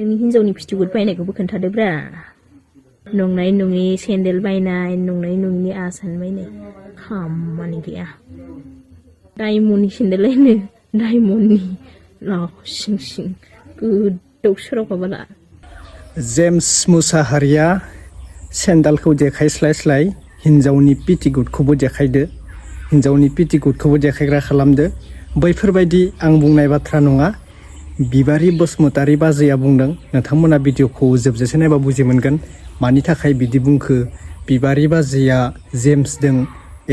नोंनि हिनजावनि petticoat बायनायखौबो खोन्थादोब्रा नंनाय नङि सेन्देल बायनाय नंनाय नङिनि आसान बायनाय खामानि गैया डायमन्डनि सेन्देलायनो डायमन्डनि सिं सिं गोदाव सोरावखाबाला जेम्स मुसाहारिया सेन्देलखौ देखायस्लायस्लाय हिनजावनि petticoatखौबो देखायदो हिनजावनि petticoatखौबो देखायग्रा खालामदो बैफोरबायदि आं बुंनाय बाथ्रा नङा बिबारी बसुमतारी बाजैया बुंदों नोंथांमोना भिडिअखौ जोबजासे नायबा बुजि मोनगोन मानि थाखाय बिदि बुंखो बिबारी बाजैया जेम्स दों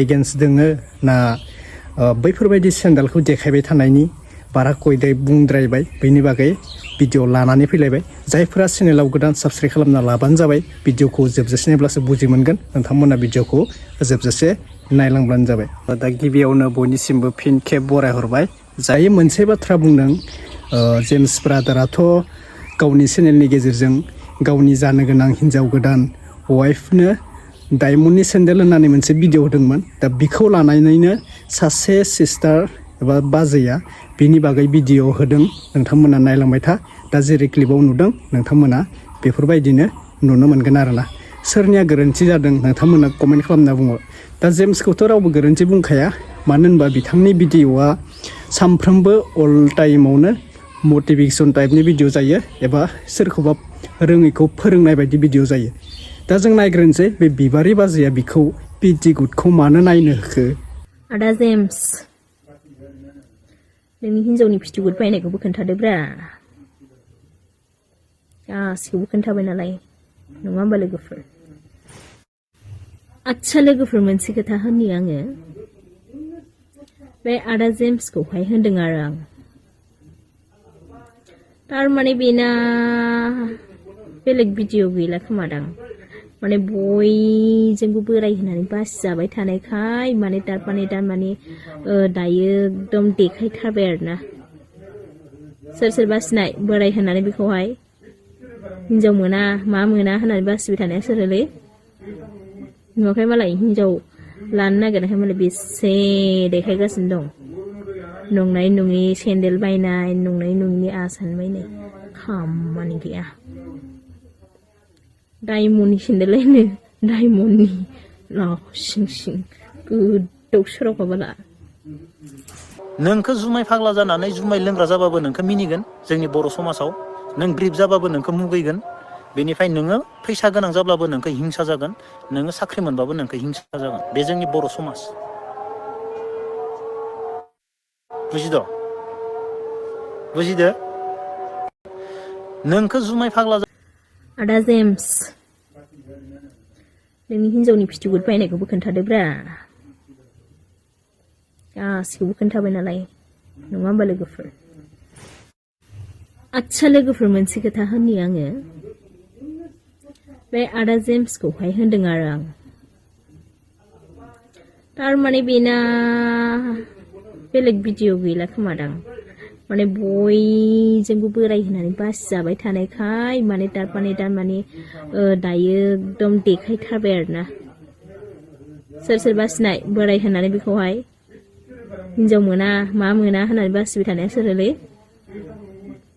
एगेन्स्ट दोङो ना बैफोरबायदि सेन्देलखौ देखायबाय थानायनि बारा कयदाय बुंद्रायबाय बेनि बागै भिडिअ लानानै फैलायबाय जायफोरा चेनेलाव गोदान साबस्क्राइब खालामना लाबानो जाबाय भिडिअखौ जोबजासे नायब्लासो बुजि मोनगोन नोंथांमोना भिडिअखौ जोबजासे नायलांब्लानो जाबाय दा गिबियावनो बयनिसिमबो फिन खेब बरायहरबाय जाय मोनसे बाथ्रा बुंदों जेम्स ब्रादाराथ' गावनि चेनेलनि गेजेरजों गावनि जानो गोनां हिनजाव गोदान वाइफनो डायमन्डनि सेन्देल होननानै मोनसे भिडिअ होदोंमोन दा बिखौ लानानैनो सासे सिस्टार एबा बाजैया बिनि बागै भिडिअ होदों नोंथांमोना नायलांबाय था दा जेरै क्लिपाव नुदों नोंथांमोना बेफोरबायदिनो नुनो मोनगोन आरोना सोरनिया गोरोन्थि जादों नोंथांमोना कमेन्ट खालामना बुङो दा जेम्सखौथ' रावबो गोरोन्थि बुंखाया मानो होनबा बिथांनि भिडिअआ सानफ्रोमबो अल टाइमावनो मटिभेसन टाइपनि भिडिअ जायो एबा सोरखौबा रोङैखौ फोरोंनाय बायदि भिडिअ जायो दा जों नायग्रोनोसै बे बिबारी बाजैया बिखौ petticoatखौ मानो नायनो होखो आदा जेम्स नोंनि हिनजावनि petticoat बायनायखौबो खोन्थादोब्रा गासिखौबो खोन्थाबाय नालाय नङा होमबा लोगोफोर आच्छा लोगोफोर मोनसे खोथा होननि आङो बे आदा जेम्सखौहाय होनदों आरो आं तारमाने बेना बेलेग भिडिअ गैला खोमादां माने बयजोंबो बोराय होनानै बासि जाबाय थानायखाय माने तारमाने दायो एकदम देखायथारबाय आरोना सोर सोर बासिनाय बोराय होनानै बेखौहाय हिनजाव मोना मा मोना होननानै बासिबाय थानाया सोरलै नुवाखै मालाय हिनजाव लानो नागिरनायखाय मालाय बेसे देखायगासिनो दं नंनाय नङि सेन्देल बायनाय नंनाय नङिनि आसान बायनाय खामानि गैया डायमन्डनि सेन्देलायनो डायमन्डनि सिं सिं गोदाव सोरावखाबाला नोंखौ जुमाय फाग्ला जानानै जुमाय लोंग्रा जाबाबो नोंखौ मिनिगोन जोंनि बर' समाजाव नों ग्रिब जाबाबो नोंखौ मुगैगोन बेनिफ्राय नोङो फैसा गोनां जाब्लाबो नोंखौ हिंसा जागोन नोङो साख्रि मोनबाबो नोंखौ हिंसा जागोन बे जोंनि बर' समाज बुजिदो नोंखौ जुमाय फाग्ला आदा जेम्स नोंनि हिनजावनि petticoat बायनायखौबो खोन्थादोब्रा गासिखौबो खोन्थाबाय नालाय नङा होमबा लोगोफोर आच्छा लोगोफोर मोनसे खोथा होननि आङो बे आदा जेम्सखौहाय होनदों आरो आं तारमाने बेना बेलेग भिडिअ गैला खोमादां माने बयजोंबो बोराय होनानै बासि जाबाय थानायखाय माने तारमाने दायो एकदम देखायथारबाय आरोना सोर सोर बासिनाय बोराय होनानै बेखौहाय हिनजाव मोना मा मोना होननानै बासिबाय थानाया सोरलै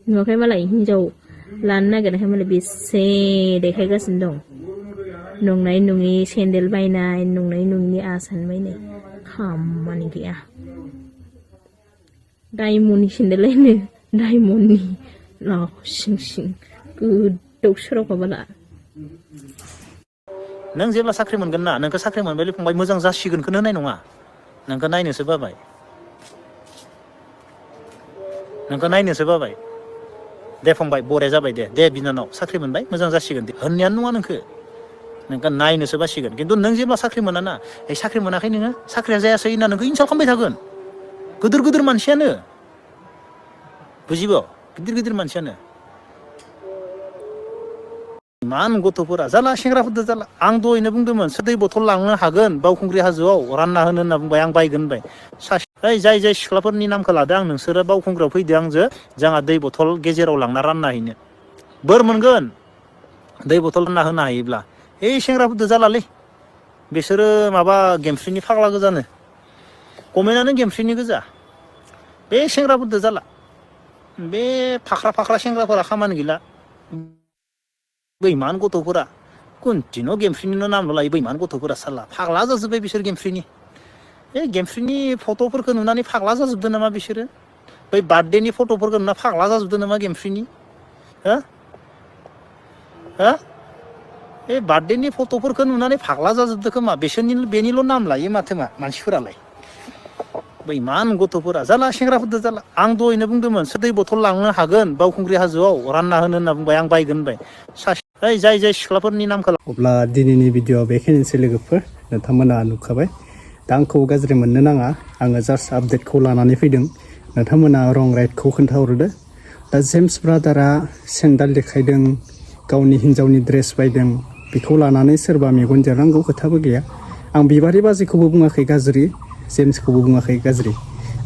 नुवाखै मालाय हिनजाव लानो नागिरनायखाय मालाय बेसे देखायगासिनो दं नंनाय नङि सेन्देल बायनाय नंनाय नङिनि आसान बायनाय खामानि गैया डायमन्डनि सेन्देलायनो डायमन्डनि सिं सिं गोदाव सोरावखाबाला नों जेब्ला साख्रि मोनगोन ना नोंखौ साख्रि मोनबाय फंबाय मोजां जासिगोनखौनो होनाय नङा नोंखौ नायनोसो बाबाय दे फंबाय बराया जाबाय दे बिनानाव साख्रि मोनबाय मोजां जासिगोन दे होननायानो नङा नोंखौ नायनोसो बासिगोन खिन्थु नों जेब्ला साख्रि मोना ना साख्रि मोनाखै नोङो साख्रिया जायासै होनना नोंखौ इनसाल्ट खालामबाय थागोन गिदिर मानसियानो बुजिब गिदिर मानसियानो मान गथ'फोरा जाला सेंग्राफोरदो जाला आं दहायनो बुंदोंमोन दै बथल लांनो हागोन बावखुंग्रि हाजोआव रानना होनो होनना बुंबाय आं बायगोन होनबाय जाय सिख्लाफोरनि नामखौ लादो आं नोंसोरो बावखुंग्रियाव फैदो आंजों जोंहा दै बथल गेजेराव लांना रानना हैनो बोर मोनगोन दै बथल रानना होनो हायोब्ला सेंग्राफोरदो जालालै बिसोरो माबा गेमस्रिनि फाग्ला गोजानो कमेन्टआनो गेमस्रिनि गोजा बे सेंग्राफोरदो जाला बे फाख्रा सेंग्राफोरा खामानि गैला बैमान गथ'फोरा कन्टिनिउ गेमफ्रिनिनो नामल' लायो बैमान गथ'फोरा साला फाग्ला जाजोब्बाय बिसोर गेमफ्रिनि गेमफ्रिनि फट'फोरखौ नुनानै फाग्ला जाजोबदों नामा बिसोरो बै बार्थडेनि फट'फोरखौ नुना फाग्ला जाजोबदों नामा गेमफ्रिनि हो हो बे बार्थडेनि फट'फोरखौ नुनानै फाग्ला जाजोबदों खोमा बिसोरनि बेनिल' नाम लायो माथो मा मानसिफोरालाय बैमान गथ'फोरा जाला सेंग्राफोरजों जाला आं दहायनो बुंदोंमोन दै बथल लांनो हागोन बावखुंग्रि हाजोआव रानना होनो होनना बुंबाय आं बायगोन होनबाय सासे जाय सिख्लाफोरनि नामखौ अब्ला दिनैनि भिडिअ'आ बेखिनिसै लोगोफोर नोंथांमोना नुखाबाय दा आंखौ गाज्रि मोननो नाङा आङो जास्ट आपडेटखौ लानानै फैदों नोंथांमोना रं राइटखौ खोन्थाहरदो दा जेम्स ब्रादारा सेन्डाल देखायदों गावनि हिन्जावनि ड्रेस बायदों बेखौ लानानै सोरबा मेगन जेरनांगौ खोथाबो गैया आं बिबारि बाजैखौबो बुङाखै गाज्रि जेम्सखौबो बुङाखै गाज्रि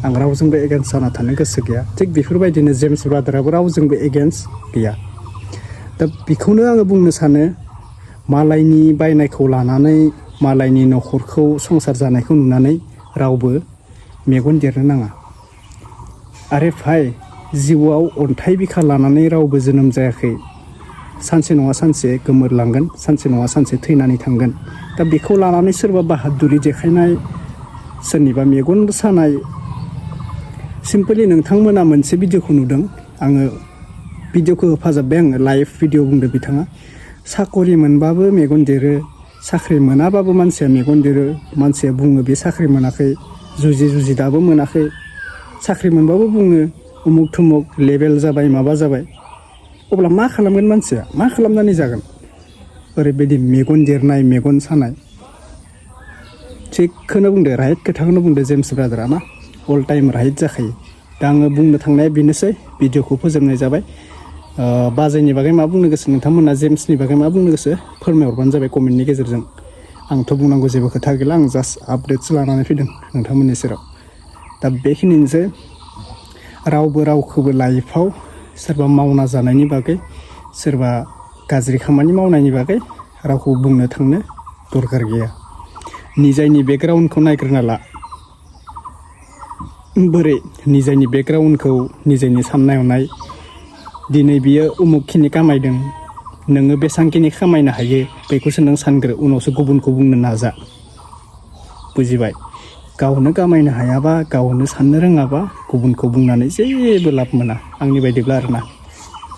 आं रावजोंबो एगेन्स्ट जाना थानो गोसो गैया थिग बेफोरबायदिनो जेम्स ब्रादाराबो रावजोंबो एगेन्स्ट गैया दा बेखौनो आङो बुंनो सानो मालायनि बायनायखौ लानानै मालायनि न'खरखौ संसार जानायखौ नुनानै रावबो मेगन देरनो नाङा आरे भाइ जिउआव अन्थाइ बिखा लानानै रावबो जोनोम जायाखै सानसे नङा सानसे गोमोरलांगोन सानसे नङा सानसे थैनानै थांगोन दा बेखौ लानानै सोरबा बाहादुरि देखायनाय सोरनिबा मेगन सानाय सिम्पलि नोंथांमोना मोनसे भिडिअखौ नुदों आङो भिडिअखौ होफाजाबबाय आङो लाइभ भिडिअ बुंदो बिथाङा साकरि मोनबाबो मेगन देरो साख्रि मोनाबाबो मानसिया मेगन देरो मानसिया बुङो बे साख्रि मोनाखै जुजि दाबो मोनाखै साख्रि मोनबाबो बुङो उमुक थुमुक लेभेल जाबाय माबा जाबाय अब्ला मा खालामगोन मानसिया मा खालामनानै जागोन ओरैबायदि मेगन देरनाय मेगन सानाय थिगखौनो बुंदो राइट खोथाखौनो बुंदो जेम्स ब्रादारा ना अल टाइम राइट जाखायो दा आङो बुंनो थांनाया बेनोसै भिडिअखौ फोजोबनाय जाबाय बाजैनि बागै मा बुंनो गोसो नोंथांमोना जेम्सनि बागै मा बुंनो गोसो फोरमायहरबानो जाबाय कमेन्टनि गेजेरजों आंथ' बुंनांगौ जेबो खोथा गैला आं जास्ट आपडेटसो लानानै फैदों नोंथांमोननि सेराव दा बेखिनिनोसै रावबो रावखौबो लाइफआव सोरबा मावना जानायनि बागै सोरबा गाज्रि खामानि मावनायनि बागै रावखौ बुंनो थांनो दरकार गैया निजायनि बेकग्राउन्डखौ नायग्रोना ला बोरै निजायनि बेकग्राउन्डखौ निजायनि साननाय हनाय दिनै बियो उमुखखिनि खामायदों नोङो बेसांखिनि खामायनो हायो बेखौसो नों सानग्रो उनावसो गुबुनखौ बुंनो नाजा बुजिबाय गावनो खामायनो हायाबा गावनो साननो रोङाबा गुबुनखौ बुंनानै जेबो लाब मोना आंनि बायदिब्ला आरोना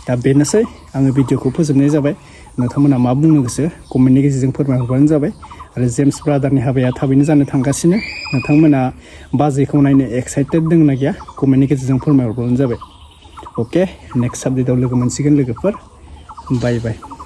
दा बेनोसै आङो भिडिअखौ फोजोबनाय जाबाय नोंथांमोना मा बुंनो गोसो कमेन्टनि गेजेरजों फोरमायहरबानो जाबाय आरो जेम्स ब्रादारनि हाबाया थाबैनो जानो थांगासिनो नोंथांमोना बाजैखौ नायनो एक्साइटेड दंना गैया कमेन्टनि गेजेरजों फोरमायहरबानो जाबाय अके नेक्स्ट आपडेटआव लोगो मोनसिगोन लोगोफोर बाय बाय